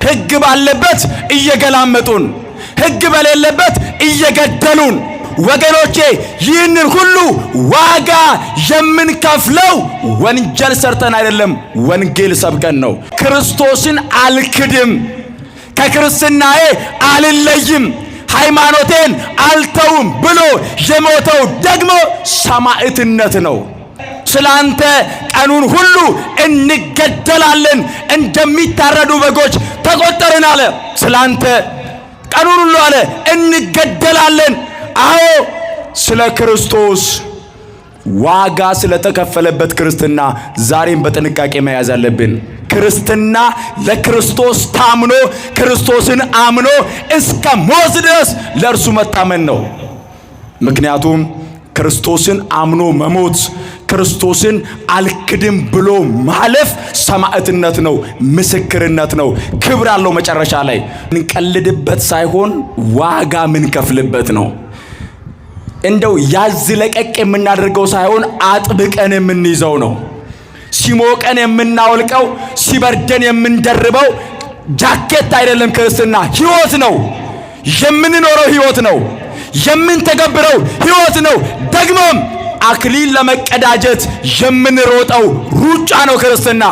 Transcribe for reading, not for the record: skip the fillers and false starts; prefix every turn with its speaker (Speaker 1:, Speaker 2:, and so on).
Speaker 1: ሕግ ባለበት እየገላመጡን፣ ሕግ በሌለበት እየገደሉን። ወገኖቼ፣ ይህንን ሁሉ ዋጋ የምንከፍለው ወንጀል ሰርተን አይደለም፣ ወንጌል ሰብከን ነው። ክርስቶስን አልክድም፣ ከክርስትናዬ አልለይም፣ ሃይማኖቴን አልተውም ብሎ የሞተው ደግሞ ሰማዕትነት ነው። ስላንተ ቀኑን ሁሉ እንገደላለን፣ እንደሚታረዱ በጎች ተቆጠርን አለ። ስላንተ ቀኑን ሁሉ አለ እንገደላለን። አዎ፣ ስለ ክርስቶስ ዋጋ ስለተከፈለበት ክርስትና ዛሬም በጥንቃቄ መያዝ አለብን። ክርስትና ለክርስቶስ ታምኖ፣ ክርስቶስን አምኖ እስከ ሞት ድረስ ለእርሱ መታመን ነው። ምክንያቱም ክርስቶስን አምኖ መሞት፣ ክርስቶስን አልክድም ብሎ ማለፍ ሰማዕትነት ነው፣ ምስክርነት ነው፣ ክብር አለው። መጨረሻ ላይ እንቀልድበት ሳይሆን ዋጋ ምንከፍልበት ነው። እንደው ያዝ ለቀቅ የምናደርገው ሳይሆን አጥብቀን የምንይዘው ነው። ሲሞቀን የምናወልቀው፣ ሲበርደን የምንደርበው ጃኬት አይደለም። ክርስትና ሕይወት ነው። የምንኖረው ሕይወት ነው። የምንተገብረው ሕይወት ነው። ደግሞም አክሊል ለመቀዳጀት የምንሮጠው ሩጫ ነው ክርስትና።